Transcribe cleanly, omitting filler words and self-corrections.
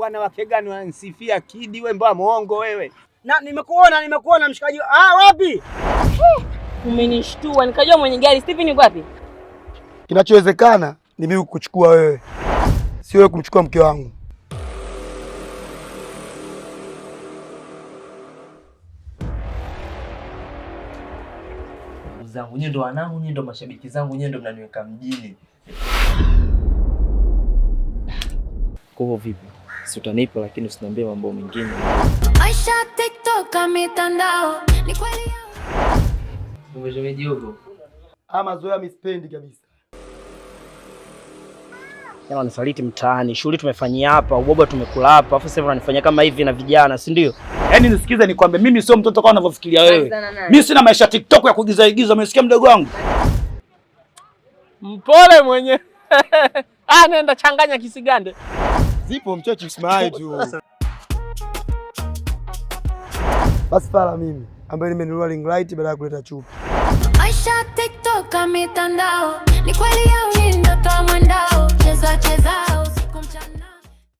Wanawake gani wansifia kidi? Wewe mbwa muongo wewe. Na nimekuona, nimekuona mshikaji. Ah, wapi? Umenishtua, nikajua mwenye gari. Steven yuko wapi? Kinachowezekana ni mimi kukuchukua wewe, sio wewe kumchukua mke wangu. Ndugu zangu, nyinyi ndo wanangu, nyinyi ndo mashabiki zangu, nyinyi ndo mnaniweka mjini. Kwa hivyo vipi? Si utanipa lakini usiniambie mambo mengine. Maisha TikTok, mitandao ni kweli. Umeshemeji huko? Ama mazoea mimi sipendi kabisa. Yaani wanisaliti mtaani, shughuli tumefanyia hapa, uboba tumekula hapa, afu sasa hivi unanifanyia kama hivi na vijana, si ndio? Yaani nisikize nikwambie, mimi sio mtoto kama unavyofikiria wewe. Mimi sina maisha TikTok ya kuigiza igiza, umesikia mdogo wangu? Mpole mwenye. Ah, nenda changanya kisigande. Zipo mchochi mayai tu. Basi fala mimi ambaye nimenunua ring light baada ya kuleta chupi. Maisha TikTok, mitandao ni kweli au